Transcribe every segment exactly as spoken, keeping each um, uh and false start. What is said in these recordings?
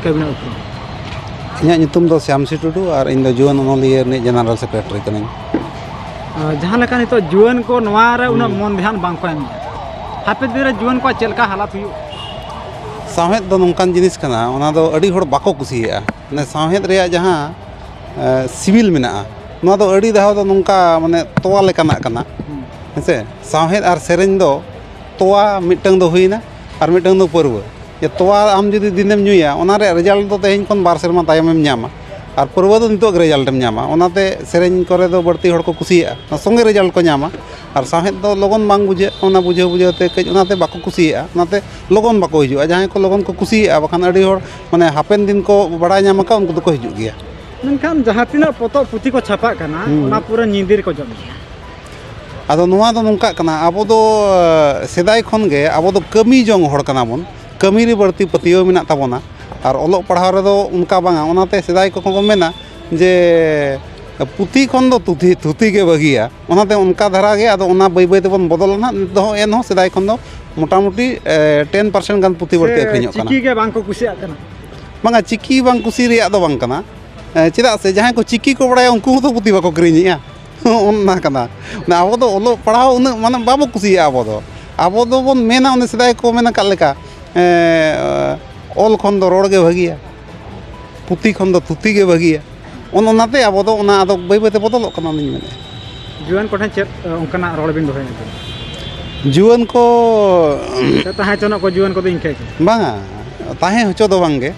ᱟᱹᱵᱤᱱᱟᱜ ᱩᱯᱨᱩᱢ? ᱤᱧᱟᱹᱜ ᱧᱩᱛᱩᱢ ᱫᱚ ᱥᱭᱟᱢᱥᱤ ᱴᱩᱰᱩ ᱟᱨ ᱤᱧ ᱫᱚ ᱡᱩᱣᱟᱹᱱ ᱚᱱᱚᱞᱤᱭᱟᱹ ᱨᱤᱱᱤᱡ ᱡᱮᱱᱟᱨᱟᱞ ᱥᱮᱠᱨᱮᱴᱟᱨᱤ ᱠᱟᱹᱱᱟᱹᱧ᱾ ᱟᱨ ᱡᱟᱦᱟᱸ ᱞᱮᱠᱟ ᱱᱤᱛᱚᱜ ᱡᱩᱣᱟᱹᱱ ᱠᱚ ᱱᱚᱣᱟ ᱨᱮ ᱩᱱᱟᱹᱜ ᱦᱩᱸ᱾ ᱢᱚᱱ ᱫᱷᱮᱭᱟᱱ ᱵᱟᱝ ᱠᱚ ᱮᱢᱮᱫᱼᱟ, ᱦᱟᱯᱮᱱ ᱫᱤᱱ ᱨᱮ ᱡᱩᱣᱟᱹᱱ ᱠᱚᱣᱟᱜ ᱪᱮᱫ ᱞᱮᱠᱟ ᱦᱟᱞᱟᱛ ᱦᱩᱭᱩᱜᱼᱟ? ᱥᱟᱶᱦᱮᱫ ᱫᱚ ᱱᱚᱝᱠᱟᱱ ᱡᱤᱱᱤᱥ ᱠᱟᱱᱟ, ᱚᱱᱟ ᱫᱚ ᱟᱹᱰᱤ ᱦᱚᱲ ᱵᱟᱠᱚ ᱠᱩᱥᱤᱭᱟᱜᱼᱟ᱾ ᱢᱟᱱᱮ ᱥᱟᱶᱦᱮᱫ ᱨᱮᱭᱟᱜ ᱡᱟᱦᱟᱸ, ᱮ, ᱥᱤᱵᱤᱞ ᱢᱮᱱᱟᱜᱼᱟ, ᱱᱚᱣᱟ ᱫᱚ ᱟᱹᱰᱤ ᱫᱷᱟᱣ ᱫᱚ ᱱᱚᱝᱠᱟ, ᱢᱟᱱᱮ, ᱛᱚᱣᱟ ᱞᱮᱠᱟᱱᱟᱜ ᱠᱟᱱᱟ᱾ ᱦᱩᱸ᱾ ᱦᱮᱸ ᱥᱮ? ᱥᱟᱶᱦᱮᱫ ᱟᱨ ᱥᱮᱨᱮᱧ ᱫᱚ ᱛᱚᱣᱟ ᱢᱤᱫᱴᱟᱝ ᱫᱚ ᱦᱩᱭᱱᱟ ᱟᱨ ᱢᱤᱫᱴᱟᱝ ᱫᱚ ᱯᱟᱹᱨᱣᱟᱹ᱾ ᱡᱮ ᱛᱚᱣᱟ ᱟᱢ ᱡᱩᱫᱤ ᱫᱤᱱᱮᱢ ᱧᱩᱭᱟ, ᱚᱱᱟ ᱨᱮᱭᱟᱜ ᱨᱮᱡᱟᱞᱴ ᱫᱚ ᱛᱮᱦᱮᱧ ᱠᱷᱚᱱ ᱵᱟᱨ ᱥᱮᱨᱢᱟ ᱛᱟᱭᱚᱢᱮᱢ ᱧᱟᱢᱟ᱾ ᱟᱨ ᱯᱟᱹᱨᱣᱟᱹ ᱫᱚ ᱱᱤᱛᱚᱜ ᱜᱮ ᱨᱮᱡᱟᱞᱴ ᱮᱢ ᱧᱟᱢᱟ᱾ ᱚᱱᱟᱛᱮ ᱥᱮᱨᱮᱧ ᱠᱚᱨᱮ ᱫᱚ ᱵᱟᱹᱲᱛᱤ ᱦᱚᱲ ᱠᱚ ᱠᱩᱥᱤᱭᱟᱜᱼᱟ, ᱚᱱᱟ ᱥᱚᱸᱜᱮ ᱨᱮᱡᱟᱞᱴ ᱠᱚ ᱧᱟᱢᱟ᱾ ᱟᱨ ᱥᱟᱶᱦᱮᱫ ᱫᱚ ᱞᱚᱜᱚᱱ ᱵᱟᱝ ᱵᱩᱡᱷᱟᱹᱜᱼᱟ, ᱚᱱᱟ ᱵᱩᱡᱷᱟᱹᱣ ᱵᱩᱡᱷᱟᱹᱣ ᱛᱮ ᱠᱟᱹᱡ ᱚᱱᱟᱛᱮ ᱵᱟᱠᱚ ᱠᱩᱥᱤᱭᱟᱜᱼᱟ, ᱚᱱᱟᱛᱮ ᱞᱚᱜᱚᱱ ᱵᱟᱠᱚ ᱦᱤᱡᱩᱜᱼᱟ᱾ ᱡᱟᱦᱟᱸᱭ ᱠᱚ ᱞᱚᱜᱚᱱ ᱠᱚ ᱠᱩᱥᱤᱭᱟᱜᱼᱟ, ᱵᱟᱠᱷᱟᱱ ᱟᱹᱰᱤ ᱦᱚᱲ, ᱢᱟᱱᱮ, ᱦᱟᱯᱮᱱ ᱫᱤᱱ ᱠᱚ ᱵᱟᱲᱟᱭ ᱧᱟᱢ ᱟᱠᱟᱫ, ᱩᱱᱠᱩ ᱫᱚᱠᱚ ᱦᱤᱡᱩᱜ ᱜᱮᱭᱟ᱾ ᱢᱮᱱᱠᱷᱟᱱ ᱡᱟᱦᱟᱸ ᱛᱤᱱᱟᱹᱜ ᱯᱚᱛᱚᱵ ᱯᱩᱛᱷᱤ ᱠᱚ ᱪᱷᱟᱯᱟᱜ ᱠᱟᱱᱟ, ᱦᱩᱸ᱾ ᱚᱱᱟ ᱯᱩᱨᱟᱹ ᱧᱤᱫᱤᱨ ᱠᱚ ᱡᱚᱢ ᱜᱮᱭᱟ᱾ ᱟᱫᱚ ᱱᱚᱣᱟ ᱫᱚ ᱱᱚᱝᱠᱟᱜ ᱠᱟᱱᱟ, ᱟᱵᱚ ᱫᱚ, ᱮ, ᱥᱮᱫᱟᱭ ᱠᱷᱚᱱ ᱜᱮ ᱟᱵᱚ ᱫᱚ ᱠᱟᱹᱢᱤ ᱡᱚᱝ ᱦᱚᱲ ᱠᱟᱱᱟ ᱵᱚᱱ, ᱠᱟᱹᱢᱤ ᱨᱮ ᱵᱟᱹᱲᱛᱤ ᱯᱟᱹᱛᱭᱟᱹᱣ ᱢᱮᱱᱟᱜ ᱛᱟᱵᱚᱱᱟ᱾ ᱟᱨ ᱚᱞᱚᱜ ᱯᱟᱲᱦᱟᱣ ᱨᱮᱫᱚ ᱚᱱᱠᱟ ᱵᱟᱝᱟ᱾ ᱚᱱᱟᱛᱮ ᱥᱮᱫᱟᱭ ᱠᱚᱠᱚ ᱢᱮᱱᱟ ᱡᱮ ᱯᱩᱛᱷᱤ ᱠᱷᱚᱱ ᱫᱚ ᱛᱩᱛᱷᱤ, ᱛᱷᱩᱛᱤ ᱜᱮ ᱵᱷᱟᱹᱜᱤᱭᱟ᱾ ᱚᱱᱟᱛᱮ ᱚᱱᱠᱟ ᱫᱷᱟᱨᱟ ᱜᱮ ᱟᱫᱚ ᱚᱱᱟ ᱵᱟᱹᱭ ᱵᱟᱹᱭ ᱛᱮᱵᱚᱱ ᱵᱚᱫᱚᱞᱟ ᱱᱟᱦᱟᱜ᱾ ᱱᱤᱛ ᱫᱚ ᱮᱱᱦᱚᱸ ᱥᱮᱫᱟᱭ ᱠᱷᱚᱱ ᱫᱚ ᱢᱚᱴᱟᱢᱩᱴᱤ, ᱮ, ᱴᱮᱱ ᱯᱟᱨᱥᱮᱱᱴ ᱜᱟᱱ ᱯᱩᱛᱷᱤ ᱵᱟᱹᱲᱛᱤ ᱥᱮ ᱟᱹᱠᱷᱨᱤᱧᱚᱜ ᱠᱟᱱᱟ᱾ ᱪᱤᱠᱤ ᱜᱮ ᱵᱟᱝ ᱠᱚ ᱠᱩᱥᱤᱭᱟᱜ ᱠᱟᱱᱟ? ᱵᱟᱝᱟ, ᱪᱤᱠᱤ ᱵᱟᱝ ᱠᱩᱥᱤ ᱨᱮᱭᱟᱜ ᱫᱚ ᱵᱟᱝ ᱠᱟᱱᱟ᱾ ᱮ, ᱪᱮᱫᱟᱜ ᱥᱮ ᱡᱟᱦᱟᱸᱭ ᱠᱚ ᱪᱤᱠᱤ ᱠᱚ ᱵᱟᱲᱟᱭᱟ, ᱩᱱᱠᱩ ᱦᱚᱸᱛᱚ ᱯᱩᱛᱷᱤ ᱵᱟᱠᱚ ᱠᱤᱨᱤᱧᱮᱜᱼᱟ᱾ ᱚᱱᱟ ᱠᱟᱱᱟ᱾ ᱢᱟᱱᱮ ᱟᱵᱚ ᱫᱚ ᱚᱞᱚᱜ ᱯᱟᱲᱦᱟᱣ ᱩᱱᱟᱹᱜ, ᱢᱟᱱᱮ, ᱵᱟᱵᱚ ᱠᱩᱥᱤᱭᱟᱜᱼᱟ᱾ ᱟᱵᱚ ᱫᱚ, ᱟᱵᱚ ᱫᱚᱵᱚᱱ ᱢᱮᱱᱟ, ᱚᱱᱮ ᱥᱮᱫᱟᱭ ᱠᱚ ᱢᱮᱱ ᱟᱠᱟᱫ ᱞᱮᱠᱟ, ᱮ, ᱚᱞ ᱠᱷᱚᱱ ᱫᱚ ᱨᱚᱲ ᱜᱮ ᱵᱷᱟᱹᱜᱤᱭᱟ, ᱯᱩᱛᱷᱤ ᱠᱷᱚᱱ ᱫᱚ ᱛᱷᱩᱛᱤ ᱜᱮ ᱵᱷᱟᱹᱜᱤᱭᱟ᱾ ᱚᱱ-, ᱚᱱᱟᱛᱮ ᱟᱵᱚ ᱫᱚ ᱚᱱᱟ ᱟᱫᱚ ᱵᱟᱹᱭ ᱵᱟᱹᱭ ᱛᱮ ᱵᱚᱫᱚᱞᱚᱜ ᱠᱟᱱᱟ, ᱚᱱᱟᱧ ᱢᱮᱱᱮᱫᱼᱟ᱾ ᱡᱩᱣᱟᱹᱱ ᱠᱚᱴᱷᱮᱱ ᱪᱮᱫ, ᱮ, ᱚᱱᱠᱟᱱᱟᱜ ᱨᱚᱲ ᱵᱤᱱ ᱫᱚᱦᱚᱭᱟ ᱟᱹᱵᱤᱱ? ᱡᱩᱣᱟᱹᱱ ᱠᱚ ᱥᱮ ᱛᱟᱦᱮᱸ ᱦᱚᱪᱚᱱᱚᱜ ᱠᱚ, ᱡᱩᱣᱟᱹᱱ ᱠᱚᱫᱚ ᱤᱱᱠᱟᱹ ᱜᱮ? ᱵᱟᱝᱟ, ᱛᱟᱦᱮᱸ ᱦᱚᱪᱚ ᱫᱚ ᱵᱟᱝ ᱜᱮ᱾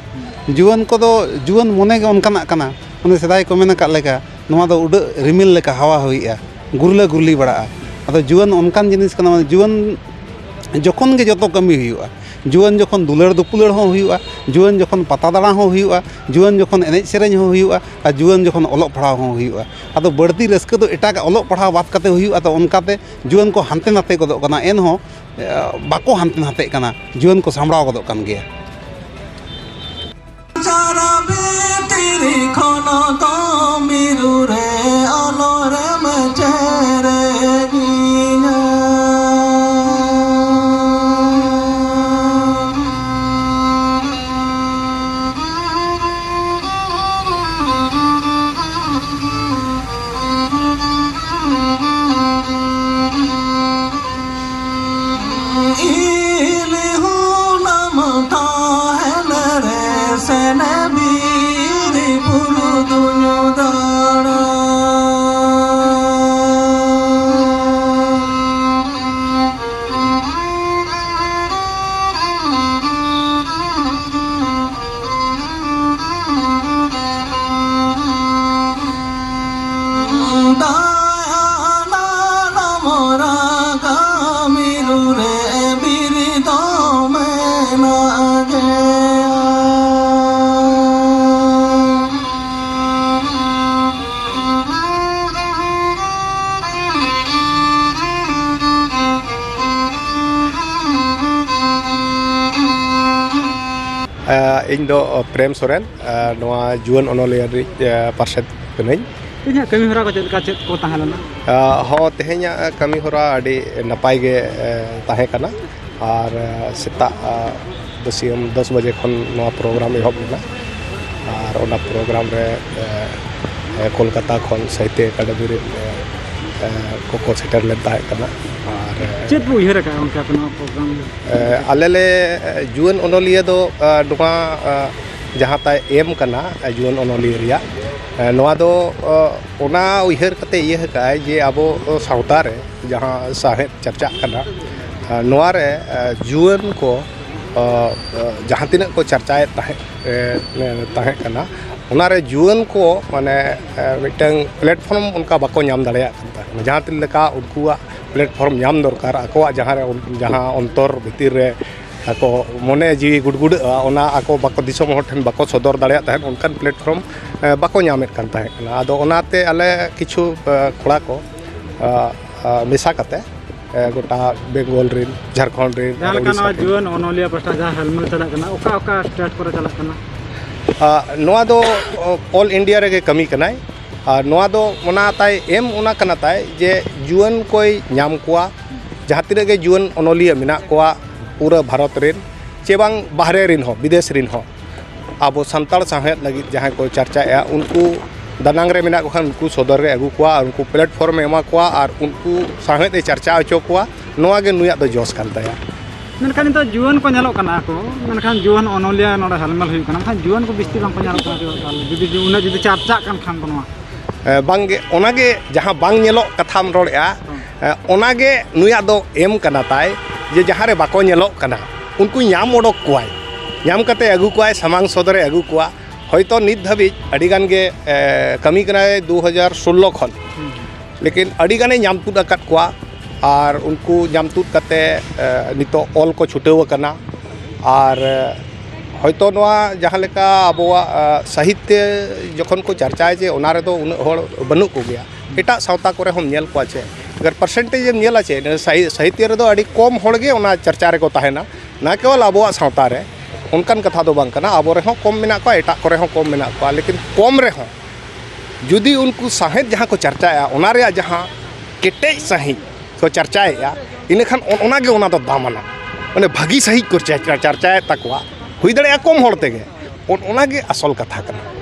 ᱡᱩᱣᱟᱹᱱ ᱠᱚᱫᱚ, ᱡᱩᱣᱟᱹᱱ ᱢᱚᱱᱮ ᱜᱮ ᱚᱱᱠᱟᱱᱟᱜ ᱠᱟᱱᱟ᱾ ᱚᱱᱮ ᱥᱮᱫᱟᱭ ᱠᱚ ᱢᱮᱱ ᱟᱠᱟᱫ ᱞᱮᱠᱟ, ᱱᱚᱣᱟ ᱫᱚ ᱩᱰᱟᱹᱜ ᱨᱤᱢᱤᱞ ᱞᱮᱠᱟ ᱦᱟᱣᱟ ᱦᱩᱭᱩᱜᱼᱟ, ᱜᱩᱨᱞᱟᱹ ᱜᱩᱨᱞᱤ ᱵᱟᱲᱟᱜᱼᱟ᱾ ᱟᱫᱚ ᱡᱩᱣᱟᱹᱱ ᱚᱱᱠᱟᱱ ᱡᱤᱱᱤᱥ ᱠᱟᱱᱟ, ᱢᱟᱱᱮ ᱡᱩᱣᱟᱹᱱ ᱡᱚᱠᱷᱚᱱ ᱜᱮ ᱡᱚᱛᱚ ᱠᱟᱹᱢᱤ ᱦᱩᱭᱩᱜᱼᱟ᱾ ᱡᱩᱣᱟᱹᱱ ᱡᱚᱠᱷᱚᱱ ᱫᱩᱞᱟᱹᱲ ᱫᱩᱯᱩᱞᱟᱹᱲ ᱦᱚᱸ ᱦᱩᱭᱩᱜᱼᱟ, ᱡᱩᱣᱟᱹᱱ ᱡᱚᱠᱷᱚᱱ ᱯᱟᱛᱟ ᱫᱟᱬᱟ ᱦᱚᱸ ᱦᱩᱭᱩᱜᱼᱟ, ᱡᱩᱣᱟᱹᱱ ᱡᱚᱠᱷᱚᱱ ᱮᱱᱮᱡ ᱥᱮᱨᱮᱧ ᱦᱚᱸ ᱦᱩᱭᱩᱜᱼᱟ, ᱟᱨ ᱡᱩᱣᱟᱹᱱ ᱡᱚᱠᱷᱚᱱ ᱚᱞᱚᱜ ᱯᱟᱲᱦᱟᱣ ᱦᱚᱸ ᱦᱩᱭᱩᱜᱼᱟ᱾ ᱟᱫᱚ ᱵᱟᱹᱲᱛᱤ ᱨᱟᱹᱥᱠᱟᱹ ᱫᱚ ᱮᱴᱟᱜᱟᱜ ᱚᱞᱚᱜ ᱯᱟᱲᱦᱟᱣ ᱵᱟᱫ ᱠᱟᱛᱮ ᱦᱩᱭᱩᱜᱼᱟ᱾ ᱟᱫᱚ ᱚᱱᱠᱟᱛᱮ ᱡᱩᱣᱟᱹᱱ ᱠᱚ ᱦᱟᱱᱛᱮ ᱱᱟᱛᱮ ᱜᱚᱫᱚᱜ ᱠᱟᱱᱟ᱾ ᱮᱱᱦᱚᱸ, ᱮ, ᱵᱟᱠᱚ ᱦᱟᱱᱛᱮ ᱱᱟᱛᱮᱜ ᱠᱟᱱᱟ, ᱡᱩᱣᱟᱹᱱ ᱠᱚ ᱥᱟᱢᱵᱲᱟᱣ ᱜᱚᱫᱚᱜ ᱠᱟᱱ ᱜᱮᱭᱟ᱾ ᱪᱟᱨᱟ ᱵᱷᱤᱛᱨᱤ ᱠᱷᱚᱱ ᱫᱚ ᱢᱤᱨᱩ ᱨᱮ ᱟᱞᱚᱨᱮᱢ ᱪᱮᱨᱮᱡᱤᱧᱟ᱾ ᱫᱟᱭᱟ ᱱᱟᱱᱟ ᱢᱚᱨᱟ ᱠᱟᱹᱢᱤᱨᱩ ᱨᱮ ᱵᱤᱨ ᱫᱚ ᱢᱮᱱᱟᱜ ᱜᱮᱭᱟ᱾ ᱮ, ᱤᱧ ᱫᱚ ᱯᱨᱮᱢ ᱥᱚᱨᱮᱱ, ᱮ, ᱱᱚᱣᱟ ᱡᱩᱣᱟᱹᱱ ᱚᱱᱚᱞᱤᱭᱟᱹ ᱨᱤᱡ, ᱮ, ᱯᱟᱨᱥᱮᱛ ᱠᱟᱹᱱᱟᱹᱧ᱾ ᱛᱮᱦᱮᱧᱟᱜ ᱠᱟᱹᱢᱤ ᱦᱚᱨᱟ ᱠᱚ ᱪᱮᱫ ᱞᱮᱠᱟ, ᱪᱮᱫ ᱠᱚ ᱛᱟᱦᱮᱸ ᱞᱮᱱᱟ? ᱟ, ᱦᱚᱸ, ᱛᱮᱦᱮᱧᱟᱜ ᱠᱟᱹᱢᱤ ᱦᱚᱨᱟ ᱟᱹᱰᱤ ᱱᱟᱯᱟᱭ ᱜᱮ, ᱮ, ᱛᱟᱦᱮᱸ ᱠᱟᱱᱟ᱾ ᱟᱨ, ᱮ, ᱥᱮᱛᱟᱜ, ᱟ, ᱵᱟᱹᱥᱭᱟᱹᱢ ᱫᱚᱥ ᱵᱟᱡᱮ ᱠᱷᱚᱱ ᱱᱚᱣᱟ ᱯᱨᱳᱜᱨᱟᱢ ᱮᱦᱚᱵ ᱞᱮᱱᱟ᱾ ᱟᱨ ᱚᱱᱟ ᱯᱨᱳᱜᱨᱟᱢ ᱨᱮ, ᱮ, ᱮ, ᱠᱳᱞᱠᱟᱛᱟ ᱠᱷᱚᱱ ᱥᱟᱦᱤᱛᱛᱚ ᱮᱠᱟᱰᱮᱢᱤ ᱨᱮᱱ, ᱮ, ᱮ, ᱠᱚᱠᱚ ᱥᱮᱴᱮᱨ ᱞᱮᱱ ᱛᱟᱦᱮᱸ ᱠᱟᱱᱟ᱾ ᱟᱨ, ᱮ, ᱪᱮᱫ ᱯᱮ ᱩᱭᱦᱟᱹᱨ ᱟᱠᱟᱫᱼᱟ ᱜᱚᱢᱠᱮ, ᱟᱯᱮ ᱱᱚᱣᱟ ᱯᱨᱳᱜᱨᱟᱢ ᱨᱮ? ᱮ, ᱟᱞᱮ ᱞᱮ, ᱮ, ᱡᱩᱣᱟᱹᱱ ᱚᱱᱚᱞᱤᱭᱟᱹ ᱫᱚ, ᱮ, ᱱᱚᱣᱟ, ᱮ, ᱡᱟᱦᱟᱸ ᱛᱟᱭ ᱮᱢ ᱠᱟᱱᱟ, ᱮ, ᱡᱩᱣᱟᱹᱱ ᱚᱱᱚᱞᱤᱭᱟᱹ ᱨᱮᱭᱟᱜ, ᱮ, ᱱᱚᱣᱟ ᱫᱚ, ᱚ, ᱚᱱᱟ ᱩᱭᱦᱟᱹᱨ ᱠᱟᱛᱮ ᱤᱭᱟᱹ ᱟᱠᱟᱫᱼᱟᱭ ᱡᱮ ᱟᱵᱚ ᱥᱟᱶᱛᱟ ᱨᱮ ᱡᱟᱦᱟᱸ ᱥᱟᱶᱦᱮᱫ ᱪᱟᱨᱪᱟᱜ ᱠᱟᱱᱟ, ᱮ, ᱱᱚᱣᱟ ᱨᱮ, ᱮ, ᱡᱩᱣᱟᱹᱱ ᱠᱚ, ᱚ, ᱚ, ᱡᱟᱦᱟᱸ ᱛᱤᱱᱟᱹᱜ ᱠᱚ ᱪᱟᱨᱪᱟᱭᱮᱫ ᱛᱟᱦᱮᱸᱫ, ᱮ, ᱮ, ᱛᱟᱦᱮᱸ ᱠᱟᱱᱟ, ᱚᱱᱟ ᱨᱮ ᱡᱩᱣᱟᱹᱱ ᱠᱚ, ᱢᱟᱱᱮ, ᱮ, ᱢᱤᱫᱴᱟᱝ platform ᱚᱱᱠᱟ ᱵᱟᱠᱚ ᱧᱟᱢ ᱫᱟᱲᱮᱭᱟᱜ ᱠᱟᱱ ᱛᱟᱦᱮᱸᱫ᱾ ᱡᱟᱦᱟᱸ ᱛᱤᱱ ᱞᱮᱠᱟ ᱩᱱᱠᱩᱣᱟᱜ platform ᱧᱟᱢ ᱫᱚᱨᱠᱟᱨ, ᱟᱠᱚᱣᱟᱜ ᱡᱟᱦᱟᱸ ᱨᱮ ᱩᱱ-, ᱡᱟᱦᱟᱸ ᱚᱱᱛᱚᱨ ᱵᱷᱤᱛᱤᱨ ᱨᱮ ᱟᱠᱚ ᱢᱚᱱᱮ ᱡᱤᱣᱤ ᱜᱩᱰᱜᱩᱰᱟᱹᱜᱼᱟ, ᱚᱱᱟ ᱟᱠᱚ ᱵᱟᱠᱚ, ᱫᱤᱥᱚᱢ ᱦᱚᱲ ᱴᱷᱮᱱ ᱵᱟᱠᱚ ᱥᱚᱫᱚᱨ ᱫᱟᱲᱮᱭᱟᱜ ᱛᱟᱦᱮᱸᱫ, ᱚᱱᱠᱟᱱ platform, ᱮ, ᱵᱟᱠᱚ ᱧᱟᱢᱮᱫ ᱠᱟᱱ ᱛᱟᱦᱮᱸ ᱠᱟᱱᱟ᱾ ᱟᱫᱚ ᱚᱱᱟᱛᱮ ᱟᱞᱮ ᱠᱤᱪᱷᱩ, ᱮ, ᱠᱚᱲᱟ ᱠᱚ, ᱮ, ᱮ, ᱢᱮᱥᱟ ᱠᱟᱛᱮ, ᱮ, ᱜᱚᱴᱟ ᱵᱮᱝᱜᱚᱞ ᱨᱮᱱ, ᱡᱷᱟᱲᱠᱷᱚᱸᱰ ᱨᱮᱱ, ᱡᱟᱦᱟᱸ ᱟᱨ ᱞᱮᱠᱟ ᱩᱲᱤᱥᱥᱟ ᱱᱚᱣᱟ ᱨᱮᱱ᱾ ᱡᱩᱣᱟᱹᱱ ᱚᱱᱚᱞᱤᱭᱟᱹ ᱯᱟᱥᱴᱟ ᱡᱟᱦᱟᱸ ᱦᱮᱞᱢᱮᱞ ᱪᱟᱞᱟᱜ ᱠᱟᱱᱟ, ᱚᱠᱟ ᱚᱠᱟ state ᱠᱚᱨᱮ ᱪᱟᱞᱟᱜ ᱠᱟᱱᱟ? ᱟ, ᱱᱚᱣᱟ ᱫᱚ, ᱚ, all India ᱨᱮᱜᱮ ᱠᱟᱹᱢᱤ ᱠᱟᱱᱟᱭ᱾ ᱟᱨ ᱱᱚᱣᱟ ᱫᱚ ᱚᱱᱟ ᱛᱟᱭ ᱮᱢ ᱚᱱᱟ ᱠᱟᱱᱟ ᱛᱟᱭ ᱡᱮ ᱡᱩᱣᱟᱹᱱ ᱠᱚᱭ ᱧᱟᱢ ᱠᱚᱣᱟ, ᱡᱟᱦᱟᱸ ᱛᱤᱱᱟᱹᱜ ᱜᱮ ᱡᱩᱣᱟᱹᱱ ᱚᱱᱚᱞᱤᱭᱟᱹ ᱢᱮᱱᱟᱜ ᱠᱚᱣᱟ ᱯᱩᱨᱟᱹ ᱵᱷᱟᱨᱚᱛ ᱨᱮᱱ, ᱪᱮ ᱵᱟᱝ ᱵᱟᱦᱨᱮ ᱨᱮᱱ ᱦᱚᱸ, ᱵᱤᱫᱮᱥ ᱨᱮᱱ ᱦᱚᱸ, ᱟᱵᱚ ᱥᱟᱱᱛᱟᱲ ᱥᱟᱶᱦᱮᱫ ᱞᱟᱹᱜᱤᱫ ᱡᱟᱦᱟᱸᱭ ᱠᱚ ᱪᱟᱨᱪᱟᱭᱮᱫᱼᱟ, ᱩᱱᱠᱩ ᱫᱟᱱᱟᱝ ᱨᱮ ᱢᱮᱱᱟᱜ ᱠᱚ ᱠᱷᱟᱱ ᱩᱱᱠᱩ ᱥᱚᱫᱚᱨ ᱨᱮ ᱟᱹᱜᱩ ᱠᱚᱣᱟ ᱟᱨ ᱩᱱᱠᱩ platform ᱮ ᱮᱢᱟ ᱠᱚᱣᱟ ᱟᱨ ᱩᱱᱠᱩ ᱥᱟᱶᱦᱮᱫ ᱮ ᱪᱟᱨᱪᱟ ᱦᱚᱪᱚ ᱠᱚᱣᱟ, ᱱᱚᱣᱟ ᱜᱮ ᱱᱩᱭᱟᱜ ᱫᱚ ᱡᱚᱥ ᱠᱟᱱ ᱛᱟᱭᱟ᱾ ᱢᱮᱱᱠᱷᱟᱱ ᱱᱤᱛᱚᱜ ᱡᱩᱣᱟᱹᱱ ᱠᱚ ᱧᱮᱞᱚᱜ ᱠᱟᱱᱟ ᱠᱚ, ᱢᱮᱱᱠᱷᱟᱱ ᱡᱩᱣᱟᱹᱱ ᱚᱱᱚᱞᱤᱭᱟᱹ ᱱᱚᱰᱮ ᱦᱮᱞᱢᱮᱞ ᱦᱩᱭᱩᱜ ᱠᱟᱱᱟ, ᱢᱮᱱᱠᱷᱟᱱ ᱡᱩᱣᱟᱹᱱ ᱠᱚ ᱵᱤᱥᱛᱤ ᱵᱟᱝᱠᱚ ᱧᱮᱞᱚᱜ ᱠᱟᱱᱟ ᱪᱮᱫᱟᱜ ᱛᱟᱦᱚᱞᱮ? ᱡᱩᱫᱤ ᱩᱱᱟᱹᱜ ᱡᱩᱫᱤ ᱪᱟᱨᱪᱟᱜ ᱠᱟᱱ ᱠᱷᱟᱱ ᱠᱚ ᱱᱚᱣᱟ᱾ ᱮ, ᱵᱟᱝᱜᱮ, ᱚᱱᱟᱜᱮ ᱡᱟᱦᱟᱸ ᱵᱟᱝ ᱧᱮᱞᱚᱜ ᱠᱟᱛᱷᱟᱢ ᱨᱚᱲᱮᱫᱼᱟ, ᱦᱚᱸ᱾ ᱮ, ᱚᱱᱟᱜᱮ ᱱᱩᱭᱟᱜ ᱫᱚ ᱮᱢ ᱠᱟᱱᱟ ᱛᱟᱭ, ᱡᱮ ᱡᱟᱦᱟᱸ ᱨᱮ ᱵᱟᱠᱚ ᱧᱮᱞᱚᱜ ᱠᱟᱱᱟ, ᱩᱱᱠᱩ ᱧᱟᱢ ᱚᱰᱚᱠ ᱠᱚᱣᱟᱭ, ᱧᱟᱢ ᱠᱟᱛᱮ ᱟᱹᱜᱩ ᱠᱚᱣᱟᱭ, ᱥᱟᱢᱟᱝ ᱥᱚᱫᱚᱨᱮ ᱟᱹᱜᱩ ᱠᱚᱣᱟ᱾ ᱦᱚᱭᱛᱚ ᱱᱤᱛ ᱫᱷᱟᱹᱵᱤᱡ ᱟᱹᱰᱤ ᱜᱟᱱ ᱜᱮ, ᱮ, ᱠᱟᱹᱢᱤ ᱠᱟᱱᱟᱭ ᱫᱩ ᱦᱟᱡᱟᱨ ᱥᱳᱞᱞᱳ ᱠᱷᱚᱱ᱾ ᱦᱩᱸ᱾ ᱞᱮᱠᱤᱱ ᱟᱹᱰᱤ ᱜᱟᱱᱮ ᱧᱟᱢ ᱛᱩᱫ ᱟᱠᱟᱫ ᱠᱚᱣᱟ᱾ ᱟᱨ ᱩᱱᱠᱩ ᱧᱟᱢ ᱛᱩᱫ ᱠᱟᱛᱮ, ᱮ, ᱱᱤᱛᱚᱜ ᱚᱞ ᱠᱚ ᱪᱷᱩᱴᱟᱹᱣ ᱟᱠᱟᱱᱟ᱾ ᱟᱨ, ᱮ, ᱦᱚᱭᱛᱳ ᱱᱚᱣᱟ ᱡᱟᱦᱟᱸ ᱞᱮᱠᱟ ᱟᱵᱚᱣᱟᱜ, ᱮ, ᱥᱟᱦᱤᱛᱭᱚ ᱡᱚᱠᱷᱚᱱ ᱠᱚ ᱪᱟᱨᱪᱟᱭᱟ ᱡᱮ ᱚᱱᱟ ᱨᱮᱫᱚ ᱩᱱᱟᱹᱜ ᱦᱚᱲ ᱵᱟᱹᱱᱩᱜ ᱠᱚᱜᱮᱭᱟ᱾ ᱮᱴᱟᱜ ᱥᱟᱶᱛᱟ ᱠᱚᱨᱮ ᱦᱚᱸᱢ ᱧᱮᱞ ᱠᱚᱣᱟ ᱪᱮ, ᱟᱜᱟᱨ percentage ᱮᱢ ᱧᱮᱞᱟ ᱪᱮ, ᱥᱟᱦᱤ-, ᱥᱟᱦᱤᱛᱭᱚ ᱨᱮᱫᱚ ᱟᱹᱰᱤ ᱠᱚᱢ ᱦᱚᱲ ᱜᱮ ᱚᱱᱟ ᱪᱟᱨᱪᱟ ᱨᱮᱠᱚ ᱛᱟᱦᱮᱱᱟ᱾ ᱱᱟ ᱠᱮᱣᱚᱞ ᱟᱵᱚᱣᱟᱜ ᱥᱟᱶᱛᱟ ᱨᱮ, ᱚᱱᱠᱟᱱ ᱠᱟᱛᱷᱟ ᱫᱚ ᱵᱟᱝ ᱠᱟᱱᱟ᱾ ᱟᱵᱚ ᱨᱮᱦᱚᱸ ᱠᱚᱢ ᱢᱮᱱᱟᱜ ᱠᱚᱣᱟ, ᱮᱴᱟᱜ ᱠᱚᱨᱮ ᱦᱚᱸ ᱠᱚᱢ ᱢᱮᱱᱟᱜ ᱠᱚᱣᱟ, ᱞᱮᱠᱤᱱ ᱠᱚᱢ ᱨᱮᱦᱚᱸ ᱡᱩᱫᱤ ᱩᱱᱠᱩ ᱥᱟᱶᱦᱮᱫ ᱡᱟᱦᱟᱸ ᱠᱚ ᱪᱟᱨᱪᱟᱭᱮᱫᱼᱟ, ᱚᱱᱟ ᱨᱮᱭᱟᱜ ᱡᱟᱦᱟᱸ ᱠᱮᱴᱮᱡ ᱥᱟᱺᱦᱤᱡ ᱠᱚ ᱪᱟᱨᱪᱟᱭᱮᱫᱼᱟ, ᱤᱱᱟᱹᱠᱷᱟᱱ ᱚᱱ-, ᱚᱱᱟᱜᱮ ᱚᱱᱟ ᱫᱚ ᱫᱟᱢᱟᱱᱟ᱾ ᱢᱟᱱᱮ ᱵᱷᱟᱹᱜᱤ ᱥᱟᱺᱦᱤᱡ ᱠᱚ ᱪᱟ-, ᱪᱟ-, ᱪᱟᱨᱪᱟᱭᱮᱫ ᱛᱟᱠᱚᱣᱟ, ᱦᱩᱭ ᱫᱟᱲᱮᱭᱟᱜᱼᱟ ᱠᱚᱢ ᱦᱚᱲ ᱛᱮᱜᱮ, ᱚᱱ-, ᱚᱱᱟᱜᱮ ᱟᱥᱚᱞ ᱠᱟᱛᱷᱟ ᱠᱟᱱᱟ᱾